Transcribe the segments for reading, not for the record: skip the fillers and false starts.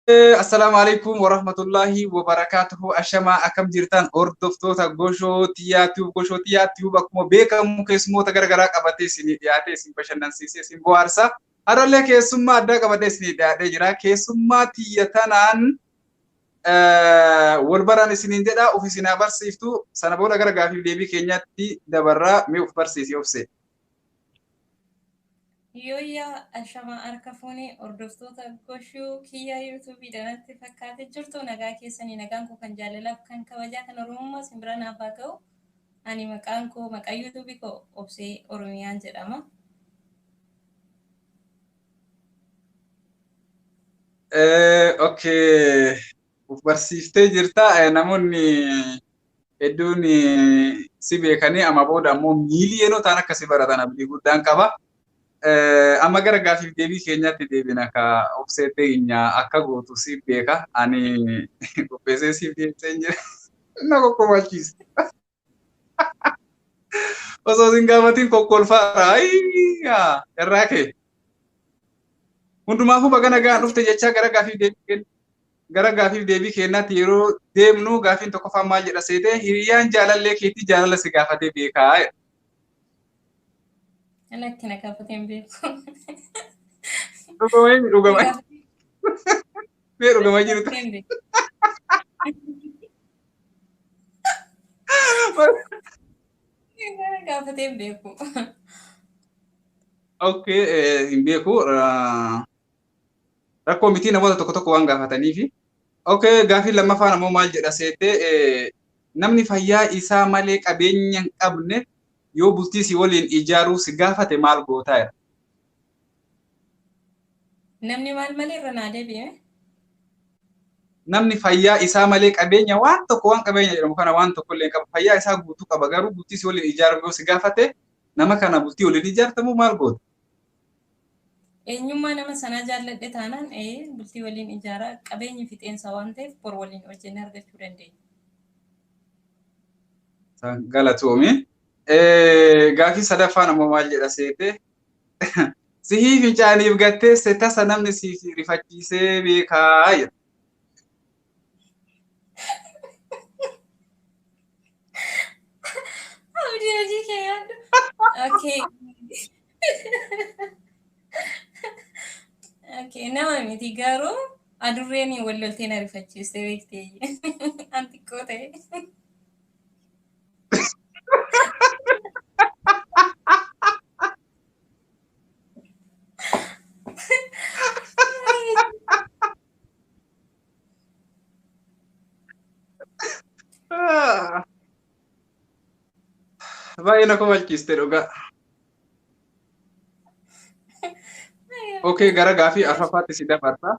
Assalaamu alaikum warahmatullahi wabarakatuhu. Ashamaa, akkam jirtan hordoftoota Goshoo Tiyyaa Tube? Goshoo Tiyyaa Tube akkuma beekamu keessummoota garaagaraa qabatee isinii dhiyaatee isin bashannansiisee isin bohaarsa. Har'allee keessummaa addaa qabatee isinii dhiyaatee jira. Keessummaa tiyya tanaan wal baraan isiniin jedha, of isin haa barsiiftu. Sana booda gara gaafiif deebii keenyaatti dabarraa. Mee of barsiisi, Obsee. Yooyyaa, ashamaa, harka fuunee hordoftoota Goshuu Kiyyaa YouTubeii danatti fakkaatee jirtu. Nagaa keessanii? Nagaan koo kan jaalalaaf, kan kabajaa, kan Oromummaa simbira naaf haa ga'u. Ani maqaan koo, maqaa YouTubeii koo Obsee Oromiyaan jedhama. Okay. Of barsiiftee jirta. Namoonni hedduun si beekanii amma booda ammoo miiliyonotaan akka si baratan abdii guddaan qaba. Amma gara gaafiif deebii keenyaatti deebina. Ka Obsee teenya akka gootu si beeka. Ani qopheessee siif deebisee jira. Na kokkolfachiise. Osoo sin gaafatiin kokkolfaara. Ayyaa, irraa kee. Hundumaafuu baga nagaan dhufte jechaa gara gaafiif deebii keenyaatti yeroo deemnu, gaafiin tokkoffaan maal jedha seetee? Hiriyyaan jaalallee keetii jaalala si gaafatee beekaa? Lakki, na gaafatee hin beeku. Dhugama, dhugama. Mee dhugama jirtu. Hin beeku. Gaafatee hin beeku. Okay, hin beeku. Rakkoo mitii, namoota tokko tokko waan gaafataniifi. Okay, gaafiin lammaffaan ammoo maal jedha seetee? Namni fayyaa isaa malee qabeenya hin qabne yoo bultii si waliin ijaaruu si gaafate maal gootaa jedha. Namni maal malee? Irra naa deebi'e? Namni fayyaa isaa malee qabeenya waan tokko, waan qabeenya jedhamu kana waan tokko illee hin qabu. Fayyaa isaa guutuu qaba, garuu bultii si waliin ijaaruu yoo si gaafate, nama kana bultii waliin ijaartamu maal goota? Eenyummaa nama sanaa jaalladhe taanaan, ee, bultii waliin ijaaraa. Qabeenyi fixeensa waan ta'eef bor waliin hojjennee argachuu dandeenya. Galatoomi. Gaafii sadaffaan ammoo maal jedha seete? Sihii fincaaniif gattee tasa namni si rifachiisee beekaa jedha. Abdii, hojii kee yaaddu. Okay. Okay, nama miti garuu adurreen wal loltee na rifachiiste beektee. An xiqqoo ta'e. Baay'ee na kofalchiiste dhugaa. Okay, gara gaafii arfaffaatti si dabarsa.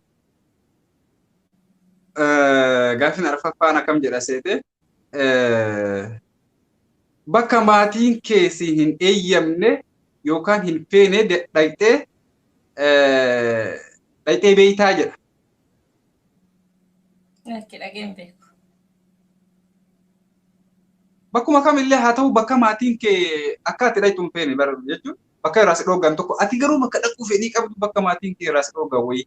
Gaafiin arfaffaan akkam jedha seete? Bakka maatiin kee si hin eeyyamne yookaan hin feene dhaqxee beeytaa jedha. Lakki, dhaqee hin beeku. Bakkuma kamillee haa ta'u, bakka maatiin kee akka ati dhaqxu hin feene bara jechuun, bakka irraa si dhooggan tokko, ati garuu bakka dhaquu fedhii qabdu, bakka maatiin kee irraa si dhooggan wayii.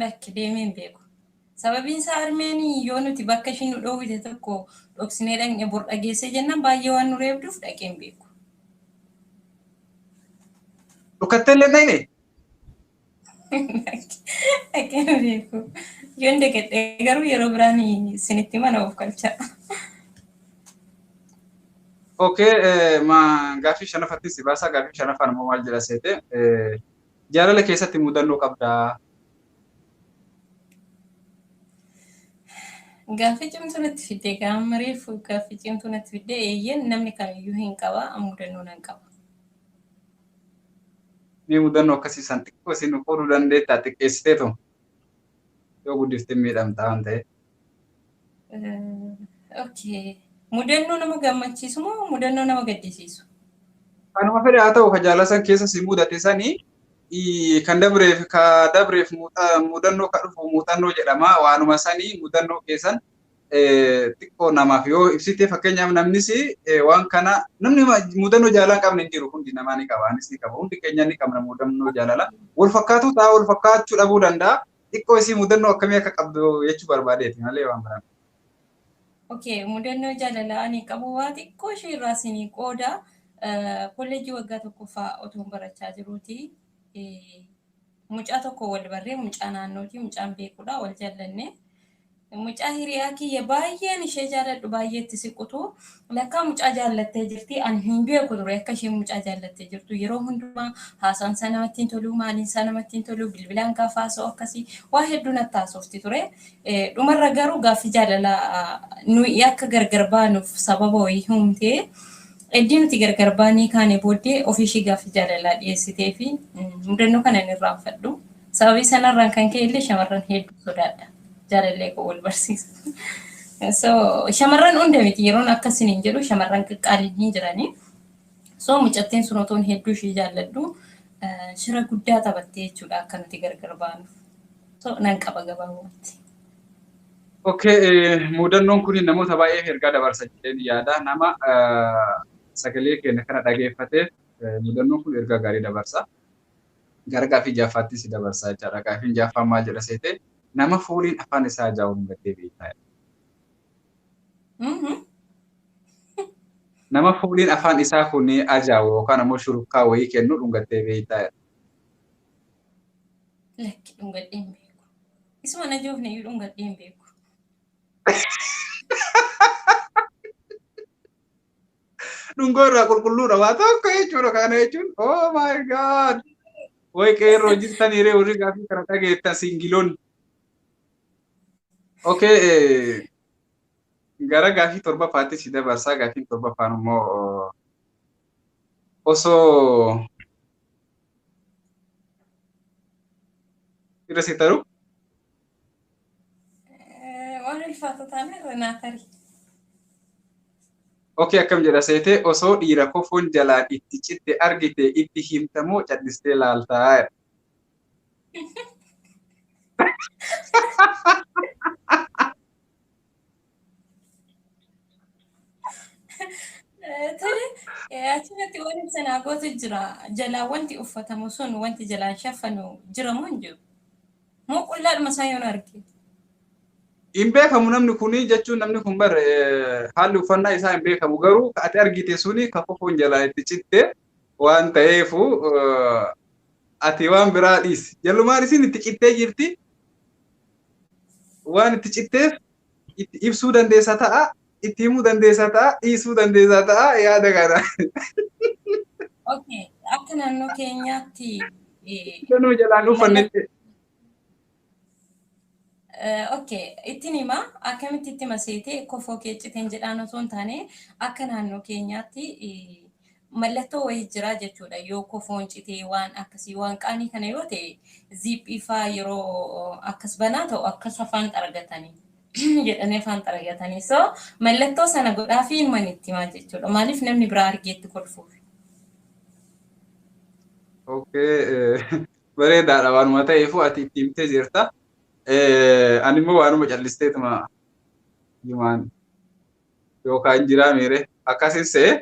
Lakki, deemee hin beeku. Sababiin isaa harmeen yoo nuti bakka ishiin nu dhoowwite tokko dhoksinee dhaqne, bor dhageessee jennaan baay'ee waan nu reebduuf dhaqee hin beeku. Dhokkattee illee hin dhaqne? Dhaqee hin beeku. Yoon degadhe garuu yeroo biraan isinitti mana of galcha. Okay, ma gaaffii shanaffaatti si baasa. Gaaffii shanaffaan immoo maal jedha seete? Jaalala keessatti mudannoo qabdaa? Gaaffii cimtuu natti fidde. Gaafa reefu gaaffii cimtuu natti fidde. Eeyyeen, namni kamiyyuu hin qaba, mudannoo nan qaba. Mee mudannoo akkasii san xiqqoo isin qooduu dandeettaa? Xiqqeessiteetu, yoo guddiftee miidhamta waan ta'eef. Okay. Mudannoo nama gammachiisu moo mudannoo nama gaddisiisu? Kanuma fedhe haa ta'u, ka jaalala san keessa si mudate sanii, kan dabreef mudannoo, ka dhufu muuxannoo jedhama. Waanuma sanii mudannoo keessan Xiqqoo namaaf yoo ibsite, fakkeenyaaf namnis waan kana, namni mudannoo jaalalaa hin qabne hin jiru, hundi namaa ni qaba, anis ni qaba, hundi keenya ni qabna mudannoo jaalalaa. Wal fakkaatu ta'a, wal fakkaachuu dhabuu danda'a. Xiqqoo isii mudannoo akkamii akka qabdu jechuu barbaadeeti malee waan biraan. Okay, mudannoo jaalalaa ani qabu waa xiqqoo ishee irraa isinii qooda. Kolleejjii waggaa tokkoffaa otoo barachaa jiruuti. Mucaa tokko wal barree, mucaa naannooti, mucaan beekudha, wal jaallanne. Mucaa hiriyaa kiyya baay'een ishee jaalladhu, baay'eetti siqutu lakkaa mucaa jaallattee jirti. Ani hin beeku ture akka isheen mucaa jaallattee jirtu. Yeroo hundumaa haasaan isaa namatti hin tolu, maaliin isaa namatti hin tolu, bilbilaan gaafa haasa'u akkasii waa hedduu natti haasofti ture. Dhumarra garuu gaaffii jaalalaa nuyi akka gargar baanuuf sababa wayii uumtee, eddii nuti gargar baanii kaane booddee ofii ishii gaaffii jaalalaa dhiyeessitee fi mudannoo kana hin irraanfadhu. Sababii sanarraan kan ka'e illee shamarran hedduu sodaadha. Jaalallee koo wal barsiisa. So shamarran hunda miti, yeroon akkasiin hin jedhu, shamarran qaqqaaliin hin jiranii. So mucattiin sun otoon hedduu ishee jaalladhu shira guddaa taphattee jechuudha akka nuti gargar baanuuf. So nan qaba gabaabumatti. Okay, mudannoon kun namoota baay'eef ergaa dabarsa jedheen yaada. Nama sagalee keenya kana dhageeffateef mudannoon kun ergaa gaarii dabarsa. Gara gaaffii ja'affaatti si dabarsa jechaadha. Gaaffiin ja'affaan maal jedha seete? Nama fooliin afaan isaa ajaa'u dhungattee beektaa? Nama fooliin afaan isaa kun ajaa'u yookaan ammoo shurufkaa wayii kennu dhungattee beektaa? Lakki, dhungadhee hin beeku. Isuma na joofne iyyuu dhungadhee hin beeku. Dhungoo irraa qulqulluudha waa tokko jechuudha kana jechuun. Oh my God! Way qeerroo jirtan hiree warri gaaffii kana dhageettan singiloonni. Okay, gara gaaffii torbaffaatti si dabarsaa. Gaaffiin torbaffaan immoo osoo irra si taru. Waan ulfaata taane irra naa tarii. Okay, akkam jedha seete? Osoo dhiira kofoon jalaan itti citte argite itti himtamoo callistee laaltaa? Tole, achirratti waan ibsanaa gootu jira. Jalaan wanti uffatamu sun, wanti jalaan shaffanu jira moo hin jiru? Moo qullaadhuma isaa yoon arge? Hin beekamu namni kuni jechuun, namni kun bar haalli uffannaa isaa hin beekamu, garuu ati argite suni ka kofoon jalaa itti citte waan ta'eefu ati waan biraa dhiisi. Jallumaan isin itti cittee jirti. Waan itti citteef itti ibsuu dandeessa ta'a, itti himuu dandeessa ta'a, dhiisuu dandeessa ta'a yaada kana. Okay, akka naannoo keenyaatti Kanuma jalaan uffannetti. Okay, ittiin hima. Akkamitti itti maseetee kofoo kee citeen jedhaan osoo hin taane, akka naannoo keenyaatti mallattoo wayii jira jechuudha. Yoo kofoon citee waan akkasii, waan qaanii kana yoo ta'e, ziiphii faa yeroo akkas banaa ta'u akkas afaan xaragatanii jedhanii afaan xaragatanii. So mallattoo sana godhaa fi ilman itti himaa jechuudha. Maaliif namni biraa argeetti kolfuuf. Okay, bareedaadha waanuma ta'eefu ati itti himtee jirta. Ani immoo waanuma callisteetuma himaan yookaan jiraa miire akkasin se'e.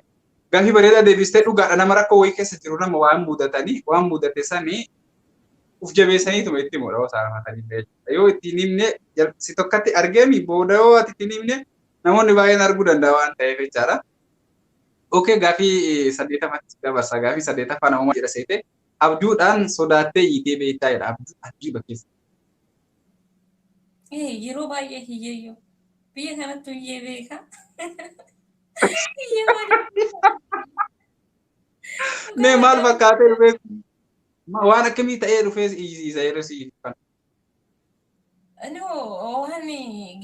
Gaaffii bareedaa deebistee, dhugaadha, nama rakkoo wayii keessa jiru, nama waan mudatanii waan mudate sanii uf jabeessaniituma itti himudha yoo saafatanii illee. Yoo ittiin himne si tokkotti argeemi, booda yoo ati ittiin himne namoonni baay'een arguu danda'a waan ta'eef jechaadha. Okay, gaaffii saddeetaffaatti dabarsa. Gaaffii saddeetaffaa namummaa jedha seete? Abjuudhaan sodaattee hiitee beektaa jedha. Abjuu abjii bakkeessa. Yeroo baay'ee hiyyeeyyoo. Biyya kanatti hiyyee beeka. Hiyyee maali? Mee maal fakkaatee dhufee, waan akkamii ta'ee dhufee iyyisiisa yeroo si kan? No, waan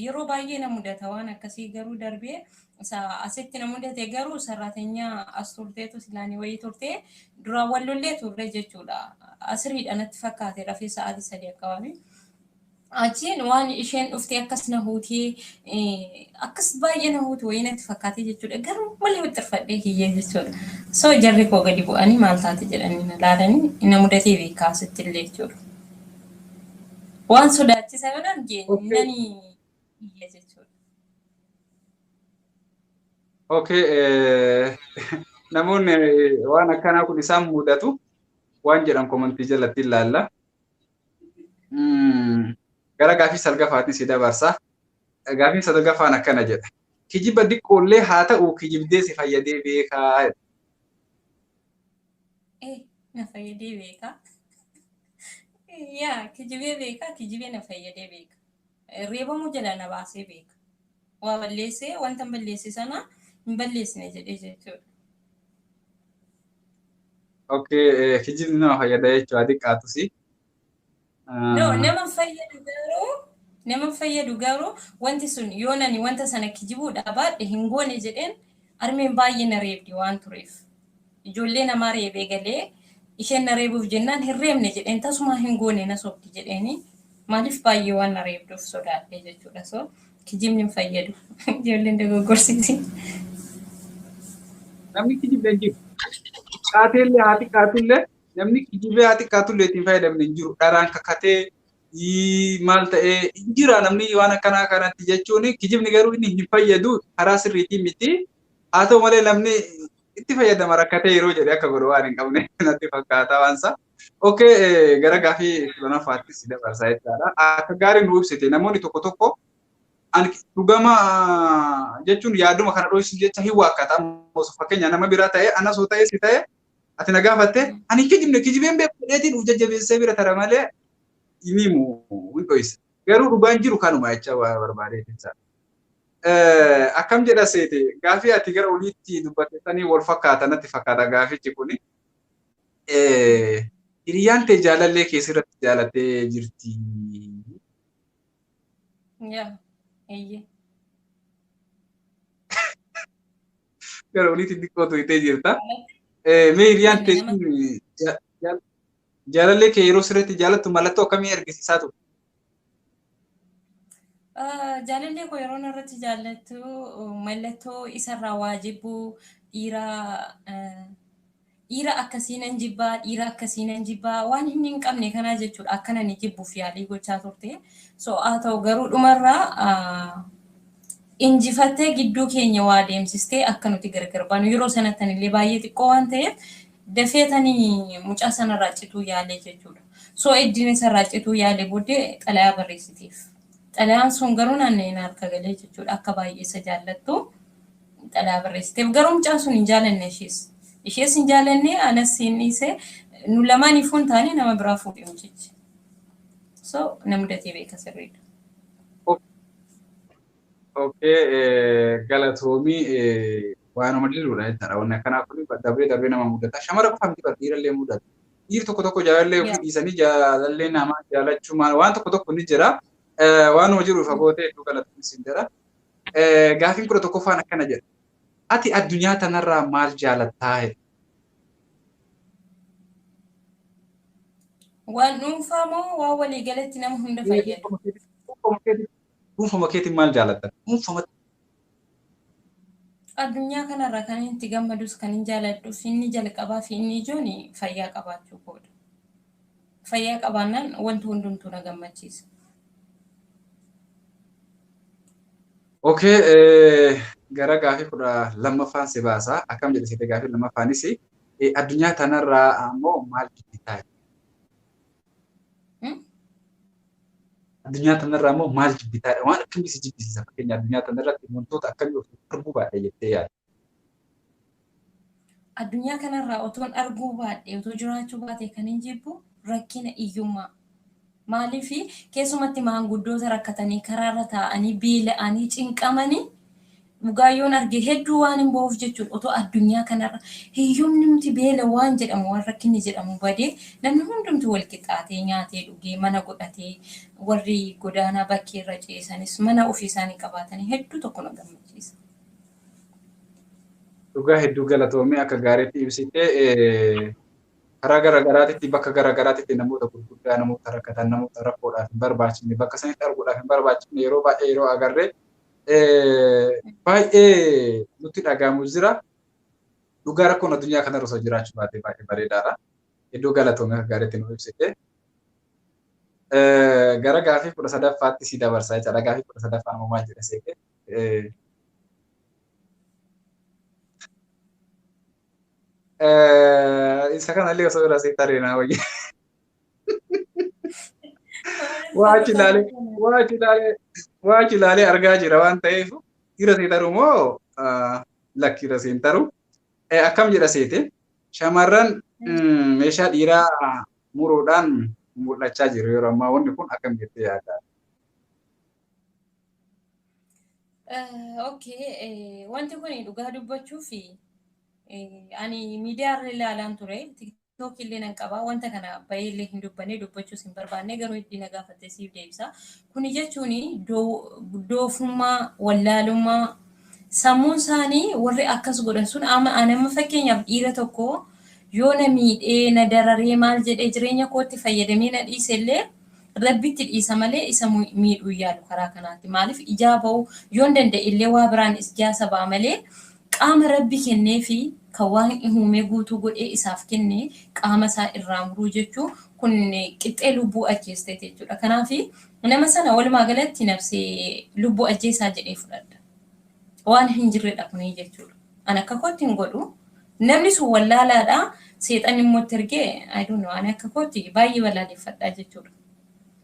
yeroo baay'ee na mudata waan akkasii, garuu darbee isa asitti na mudate garuu sarraatenyaa as turteetu silaanii wayii turte, duraan wal lollee turre jechuudha. Asiriidha natti fakkaate, rafee sa'aatii 3 akkabaami. Achiin waan isheen dhuftee akkas na huutee, akkas baay'ee na huutu wayii natti fakkaate jechuudha. Garuu malee wixxirfadhee hiyyee jechuudha. So jarri koo gadi bu'anii maal taate jedhanii na laalanii, na mudatee beekaa asitti illee jechuudha. Waan sodaachisa yoo arge nani hiyya jechuudha. Okay, namoonni waan akkanaa kun isaan mudatu waan jedhan komantii jalatti ilaalla. Gara gaafii salgaffaatti si dabarsa. Gaafiin salgaffaan akkana jedha. Kijiba diqqoollee haa ta'u kijibdee si fayyadee beekaa. Na fayyadee beekaa. Yaa kijibee beekaa, kijibee na fayyadee beeka. Reebamuu jala na baasee beeka. Waa balleessee wanta hin balleesse sana hin balleessine jedhee jechuudha. Okay, kijibni nama fayyada jechuudha xiqqaatusi. No, nama fayyadu garuu nama fayyadu garuu wanti sun yoo nani wanta sana kijibuudhaa baadhe hin goone jedheen armeen baay'ee na reebdi waan tureef. Ijoollee namaa reebee galee isheen na reebuuf jennaan hin reebne jedheen tasuma hin goone na sobdi jedheeni maaliif baay'ee waan na reebduuf sodaadhe jechuudha. So kijibni hin fayyadu. Ijoolleen dogoggorsiisi. Namni kijibne hin jiru. Qaateellee haa xiqqaatullee namni kijibee haa xiqqaatullee ittiin fayyadamne hin jiru. Dharaan kakatee maal ta'ee hin jira namni waan akkanaa kanatti jechuun kijibni garuu inni hin fayyadu karaa sirriitiin miti. Haa ta'u malee namni itti fayyadama rakkatee yeroo jedhee akka godhu waan hin qabne natti fakkaata waansa. Okay, gara gaafii kurnaffaatti si dabarsa jechaadha. Akka gaarii nu ibsite namoonni tokko tokko ani dhugama jechuun yaaduma kana dho'isu jecha hin waakkata. Fakkeenya nama biraa ta'e anas yoo ta'e si ta'e ati na gaafatte ani kijibne kijibeen beeku jedheetiin uf jajjabeessee bira tara malee hin himu hin dho'isa. Garuu dhugaan jiru kanuma jecha barbaadee jecha. Akkam jedha seete gaafii ati gara oliitti dubbattanii wal fakkaata natti fakkaata gaafichi kuni. Hiriyyaan tee jaalallee keessirratti jaalattee jirti. Yaa, eeyyee. Gara oliitti xiqqoo tuyitee jirta. Mee hiriyyaan tee sun jaalallee kee yeroo sirriitti jaalattu mallattoo akkamii argisiisaa turte? Jaalallee koo yeroo irratti jaallattu mallattoo isarraa waa jibbuu, dhiira akkasii nan jibbaa, dhiira akkasii nan jibbaa, waan inni hin qabne kanaa jechuudha akkana ni jibbuuf yaalii gochaa turte. So haa ta'u garuu dhumarraa injifattee gidduu keenya waa deemsistee akka nuti gargar baanu yeroo sanatti illee baay'ee xiqqoo waan ta'eef dafeetanii mucaa sanarraa cituu yaalee jechuudha. So eddiin isarraa cituu yaalee booddee xalayaa barreessitiif. Xalayaan sun garuu naannoo harka galee jechuudha akka baay'ee isa jaallattu xalayaa barreessiteef. Garuu mucaan sun hin jaalanne ishees. Ishees hin jaalanne anas hin dhiise nu lamaan ifuun taane nama biraa fuudhe mucichi. So na mudatee beeka sirriidha. Okay, galatoomii waanuma jiruudha jechaadha. Wanni akkanaa kun darbee darbee nama mudata. Shamara qofa miti dhiirallee mudata. Dhiirri tokko tokko jaalallee ofii dhiisanii jaalallee namaa jaalachuu maal waan tokko tokko ni jira. Waanuma jiru ifa gootee hedduu galatoomii siin jedha. Gaafiin 11ffaan akkana jedha. Ati addunyaa tanarraa maal jaalattaa? Waan dhuunfaa moo waan waliigalatti nama hunda fayyadu? Dhuunfama keetiin maal jaalatta? Dhuunfama. Addunyaa kanarra kan itti gammadus kan hin jaaladhus inni jalqabaa fi inni ijoon fayyaa qabaachuu koodha. Fayyaa qabaannaan wanti hundumtuu na gammachiisa. Okay, gara gaafii 12ffaan si baasa. Akkam jedhe seete gaafii lammaffaanis addunyaa tanarraa ammoo maal jibbitaa? Addunyaa tanarraa ammoo maal jibbitaadha? Waan akkamii si jibbisiisa? Fakkeenya addunyaa tanarratti wantoota akkamii of arguu baadhe jettee yaadda? Addunyaa kanarraa otoon arguu baadhe, otoo jiraachuu baate kan hin jibbu rakkina hiyyummaa. Maaliif keessumatti maanguddoota rakkatanii karaarra taa'anii beela'anii cinqamanii dhugaayyoon arge hedduu waan hin ba'uuf jechuudha. Otoo addunyaa kanarra hiyyumni nuti beela waan jedhamu waan rakkinni jedhamu badee namni hundumtu wal qixxaatee nyaatee dhugee mana godhatee warri godaanaa bakkeerra ceesanis mana ofii isaanii qabaatanii hedduu tokko na gammachiisa. Dhugaa hedduu galatoomee akka gaariitti ibsitee karaa gara garaatitti bakka gara garaatitti namoota gurguddaa, namoota rakkatan, namoota rakkoodhaaf hin barbaachifne, bakka sanitti arguudhaaf hin barbaachifne yeroo baay'ee yeroo agarree baay'ee nutti dhagahamu jira. Dhugaa rakkoon addunyaa kanarra osoo jiraachuu baate baay'ee bareedaadha. Hedduu galatoomee akka gaariitti nu ibsite. Gara gaafii 13ffaatti si dabarsaa jechaadha. Gaafii 13ffaan immoo maal jedha seete? Isa kanallee osoo irraa siif taree naa wayya. Waa achi ilaalee waa achi ilaalee waa achi ilaalee argaa jira waan ta'eef irra sii taru moo lakki irra siin taru. Akkam jedha seete shamarran meeshaa dhiiraa muruudhaan mul'achaa jiru yeroo ammaa wanni kun akkam jettee yaadda? Okay, wanti kun dhugaa dubbachuuf ani miidiyaa irra ilaalaan ture. TikTok illee nan qaba. Wanta kana baay'ee illee hin dubbanne, dubbachuus hin barbaanne, garuu itti na gaafatte siif deebisa. Kuni jechuun doofummaa, wallaalummaa, sammuun isaanii warri akkas godhan sun amma ani amma fakkeenyaaf dhiira tokko yoo na miidhee na dararee maal jedhee jireenya kootti fayyadamee na dhiise illee rabbitti dhiisa malee isa miidhuu yaalu karaa kanaatti. Maaliif ijaa ba'u yoon danda'e illee waa biraan ijaasa ba'a malee qaama rabbi kennee fi kan waan uumee guutuu godhee isaaf kenne qaama isaa irraa muruu jechuun kun qixxee lubbuu ajjeesteeti jechuudha. Kanaaf nama sana walumaa galatti nafsee lubbuu ajjeesaa jedhee fudhadha. Waan hin jirredha kuni jechuudha. Ani akka kootti hin godhu. Namni sun wallaalaadha. Seexanni immoo itti ergee, I don't know, ani akka kootti baay'ee balaaleffadha jechuudha.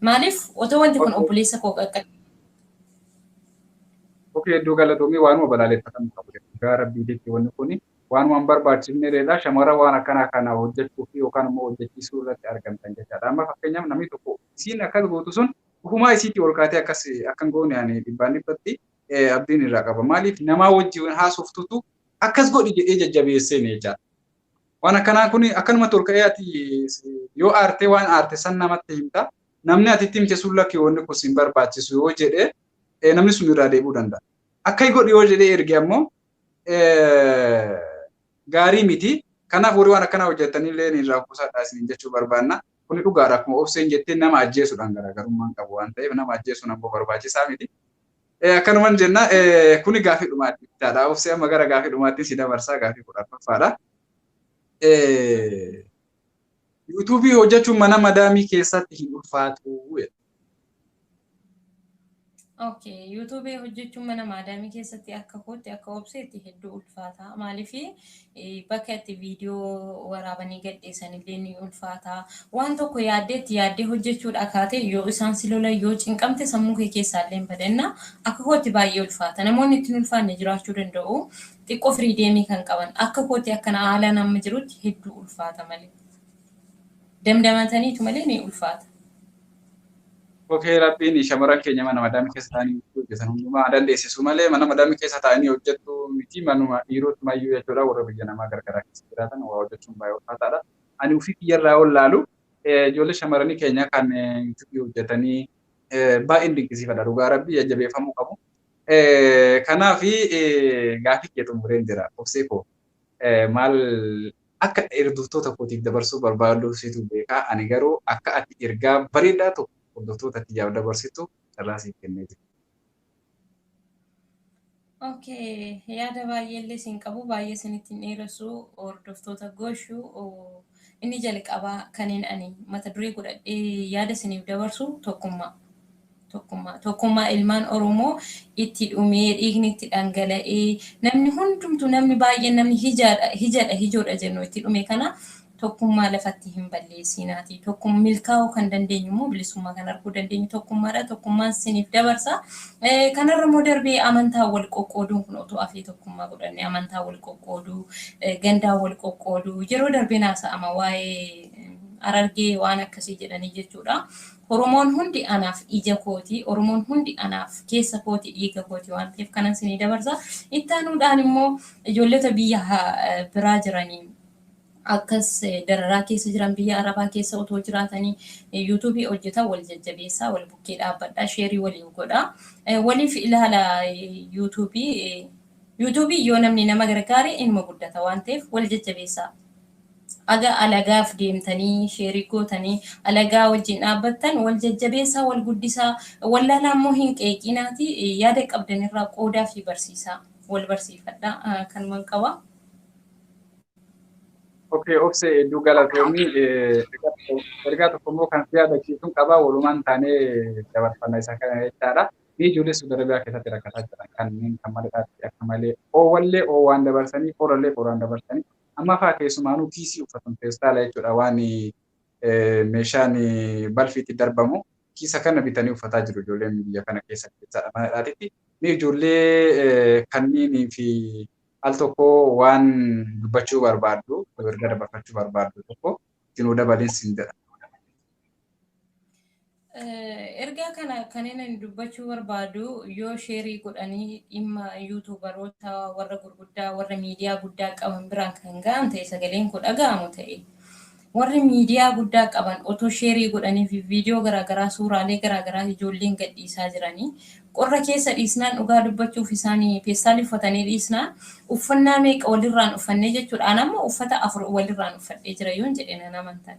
Maaliif otoo wanti kun obboleessa koo qaqqabe. Okay, hedduu galatoomii, waanuma balaaleffatamu qabu. Dhugaa rabbiititti wanni kuni waanuma hin barbaachifneedha. Shamara waan akkanaa kana hojjechuu fi yookaan immoo hojjechiisuu irratti argamtan jechaadha. Amma fakkeenyaaf namni tokko isiin akkas gootu sun ofumaa isiitii ol kaatee akkas akkan goone ani dhibbaan dhibbatti abdiin irraa qaba. Maaliif namaa wajjin haasoftutu akkas godhi jedhee jajjabeesseen jechaadha. Waan akkanaa kun akkanumatti ol ka'ee ati yoo aartee waan aarte san namatti himta. Namni ati itti himte sun lakki wanni kun sin barbaachisu yoo jedhee namni sun irraa deebi'uu danda'a. Akka godhi yoo jedhee erge ammoo gaarii miti. Kanaaf warri waan akkanaa hojjetanillee irraa kuusaadhaa isiniin jechuu barbaanna. Kuni dhugaadha, akkuma obseen jettee nama ajjeesuudhaan garaagarummaan qabu waan ta'eef nama ajjeesuun ammoo barbaachisaa miti. Akkanuman jenna, kuni gaafii dhumaatti jechaadha. Obsee, amma gara gaafii dhumaatti si dabarsaa, gaafii 14ffaadha. Yuutuubii hojjechuun mana madaamii keessatti hin ulfaatu? Okay, yuutuubii hojjechuun mana maadaamii keessatti akka kootti, akka obseetti hedduu ulfaata. Maaliif bakka itti viidiyoo waraabanii gadhiisan illee ni ulfaata. Waan tokko yaaddee itti yaaddee hojjechuudha kaate yoo isaan si lolan, yoo cinqamte, sammuu kee keessaa illee hin badanna. Akka kootti baay'ee ulfaata. Namoonni ittiin ulfaanne jiraachuu danda'u. Xiqqoo freedom kan qaban. Akka kootti akkana haala nama jirutti hedduu ulfaata malee. Damdamataniitu malee ni ulfaata. Okay, rabbiin shamarran keenya mana madaamii keessa taa'anii hojjetan hundumaa dandeessisu malee mana madaamii keessa taa'anii hojjetu miti, manuma dhiirota mayyuu jechuudha, warra biyya namaa gargaraa keessa jiraatan waa hojjechuun baay'ee ulfaataadha. Ani ofii kiyyarraa ol laalu ijoollee shamarranii keenya kan yuutuubii hojjetanii baay'een dinqisiifadha, dhugaa rabbii jajjabeeffamuu qabu. Kanaaf gaafii kee xumureen jira. Obsee koo, maal akka hordoftoota kootiif dabarsuu barbaadu situ beekaa, ani garuu akka ati ergaa bareedaa tokko hordoftoota kiyyaaf dabarsitu carraa siif kennee jira. Okay, yaada baay'ee illee isin qabu, baay'ee isinitti hin dheeressu. Hordoftoota goshuu, inni jalqabaa kanneen ani mata duree godhadhee yaada isiniif dabarsu tokkummaa. Tokkummaa, tokkummaa ilmaan Oromoo itti dhumee, dhiigni itti dhangala'ee, namni hundumtu, namni baay'een, namni hijaadha hijadha hijoodha jennu itti dhume kana tokkummaa lafatti hin balleessinaati. Tokkum milkaa'uu kan dandeenyu immoo, bilisummaa kan arguu dandeenyu tokkummaadha. Tokkummaan isiniif dabarsa. Kanarra immoo darbee amantaa wal qoqqooduun kun otoo afee, tokkummaa godhanne, amantaa wal qoqqooduu, gandaa wal qoqqooduu, yeroo darbee naasa'ama waa'ee Harargee waan akkasii jedhanii jechuudha. Oromoon hundi anaaf ija kooti. Oromoon hundi anaaf keessa kooti, dhiiga kooti waan ta'eef kanan isinii dabarsa. Itti aanuudhaan immoo ijoollota biyya biraa jiranii akkas dararaa keessa jiran, biyya arabaa keessa otoo jiraatanii yuutuubii hojjetan, wal jajjabeessaa, wal bukkee dhaabbadhaa, share waliif godhaa. Waliif ilaala yuutuubii. Yuutuubii yoo namni nama gargaare inuma guddata waan ta'eef wal jajjabeessaa. Aga alagaaf deemtanii share gootanii alagaa wajjin dhaabbattan, wal jajjabeessaa, wal guddisaa, wallaalaa immoo hin qeeqinaati, yaada qabdanirraa qoodaa fi barsiisaa, wal barsiifadhaa, kanuman qaba. Okay, obse, hedduu galatoomii. Ergaa tokko immoo kan si yaadachiisuun qaba, walumaan taanee dabarfanna isa kana jechaadha. Ni ijoollee Saudi Arabiyaa keessatti rakkataa jiran kanneen kan maleedhaatti akka malee oowwallee oowwaan dabarsanii, qorallee qoraan dabarsanii. Amma fa'aa keessumaanuu kiisii uffatan feestaala jechuudha waan meeshaan balfiitti darbamu kiisa kana bitanii uffataa jiru ijoolleen biyya kana keessa keessaadha mana hidhaatitti. Mee ijoollee kanneenii fi al tokko waan dubbachuu barbaaddu, erga dabarfachuu barbaaddu tokko itti nuu dabaliin siin jedha. Ergaa kana kan inni dubbachuu barbaadu yoo sheerii godhanii dhimma yuutuubaroota warra gurguddaa warra miidiyaa guddaa qaban biraan kan ga'an ta'e, sagaleen kun dhaga'amu ta'e, warri miidiyaa guddaa qaban otoo sheerii godhanii fi viidiyoo garaagaraa, suuraalee garaagaraa ijoolleen gadhiisaa jiranii qorra keessa dhiisnaan, dhugaa dubbachuuf isaanii feestaalii uffatanii dhiisnaan uffannaa meeqa walirraan uffannee jechuudha. An amma uffata afur walirraan uffadhee jira yoon jedhe nan amantan.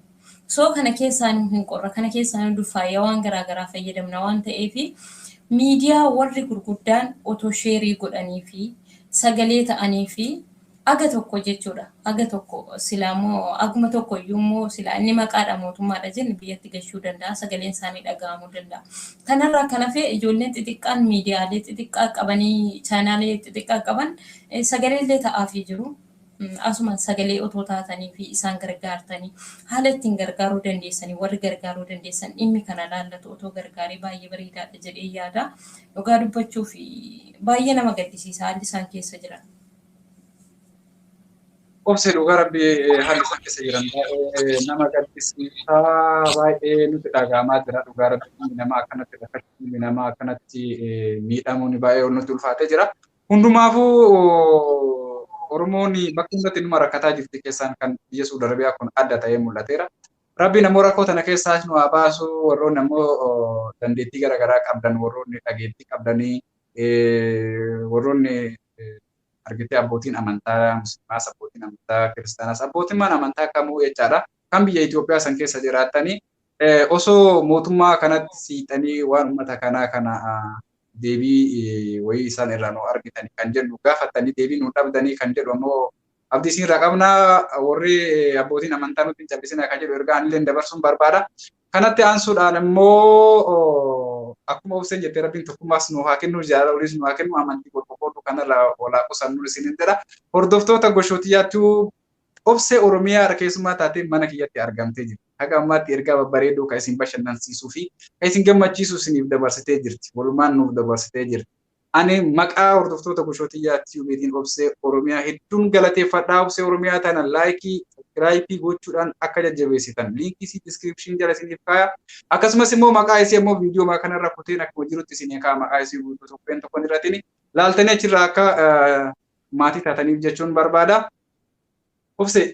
So kana keessaan hin qorra, kana keessaan duffaayyaa waan garaagaraa fayyadamna waan ta'eef, miidiyaa warri gurguddaan otoo sheerii godhanii fi sagalee ta'anii fi aga tokko jechuudha. Aga tokko silaamoo aguma tokko iyyuu immoo silaa inni maqaadha mootummaadha jenne biyyatti gashuu danda'a. Sagaleen isaanii dhaga'amuu danda'a. Kanarraa kan hafe ijoolleen xixiqqaan miidiyaalee xixiqqaa qabanii, chaanaalee xixiqqaa qaban sagalee illee ta'aafii jiru. Asuma sagalee otoo taatanii fi isaan gargaartanii, haala ittiin gargaaruu dandeessanii, warri gargaaruu dandeessan dhimmi kana laallatu otoo gargaaree baay'ee bareedaadha jedhee yaada. Dhugaa dubbachuu fi baay'ee nama gaddisiisa haalli isaan keessa jiran. Obse, dhugaa rabbii haalli isaan keessa jiran baay'ee nama gaddisiisa, baay'ee nutti dhaga'amaa jira. Dhugaa rabbii nama akkanatti rakkachuun, nama akkanatti miidhamuun baay'ee nutti ulfaatee jira. Hundumaafuu Oromoon bakka hundatti numa rakkataa jirti, keessaan kan biyya Suudi Arabiyaa kun adda ta'ee mul'ateera. Rabbiin ammoo rakkoo tana keessaas nu haa baasu. Warroonni ammoo dandeettii garaagaraa qabdan, warroonni dhageettii qabdanii, warroonni argitee abbootiin amantaa musliimaas, abbootiin amantaa kiristaanaas, abbootiin mana amantaa kamuu jechaadha. Kan biyya Itoophiyaa san keessa jiraatanii osoo mootummaa kanatti siixanii waan uummata kanaa kana deebii wayii isaan irraa nu argitanii kan jedhu gaafatanii deebii nu dhabdanii kan jedhu ammoo abdii isin irraa qabnaa, warri abbootiin amantaa nutti hin callisinaa kan jedhu ergaa anillee dabarsuun barbaada. Kanatti aansuudhaan immoo akkuma Obseen jettee, rabbiin tokkummaas nu haa kennu, jaalala waliis nu haa kennu, amantii qoqqooduu kanarraa walaa qusannu isiniin jedha. Hordoftoota goshootiyaattuu, Obsee Oromiyaa keessummaa taatee mana kiyyatti argamtee jirti. Haga ammaatti ergaa babbareedoo kan isin bashannansiisuu fi kan isin gammachiisu isiniif dabarsitee jirti. Walumaan nuuf dabarsitee jirti. Ani maqaa hordoftoota goshootiyaa tiyuubeetiin Obsee Oromiyaa hedduun galateeffadhaa. Obsee Oromiyaa tana like, subscribe gochuudhaan akka jajjabeessitan liinkii isii description jala isiniif kaaya. Akkasumas immoo maqaa isii immoo viidiyoo kanarra kuteen akkuma jirutti isinii kaaya, maqaa isii guutuu tokkoon tokkoon irratti laaltanii achirraa akka maatii taataniif jechuun barbaada. Obsee,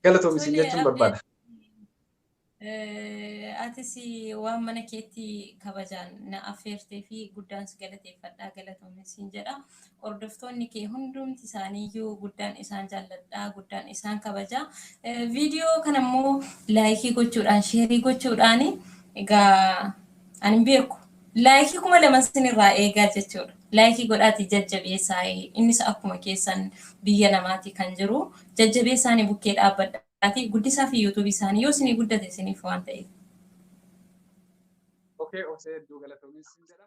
galatoomi isin jechuun barbaada. Atis waan mana keetti kabajaan na affeertee fi guddaan si galateeffadhaa, galatoomi siin jedha. Hordoftoonni kee hundumti isaaniiyyuu guddaan isaan jaalladhaa, guddaan isaan kabajaa. Viidiyoo kana immoo like gochuudhaan, share gochuudhaan, egaa ani hin beeku. Like 2000 sinirraa eegaa jechuudha. Like godhaati jajjabeessaa, innis akkuma keessan biyya namaati kan jiru, jajjabeessaanii bukkee dhaabbadhaati guddisaa fi yuutuubii isaanii yoo isinii guddate isiniif waan ta'eef. Okay, Obsee, hedduu galatoomi siin jedha.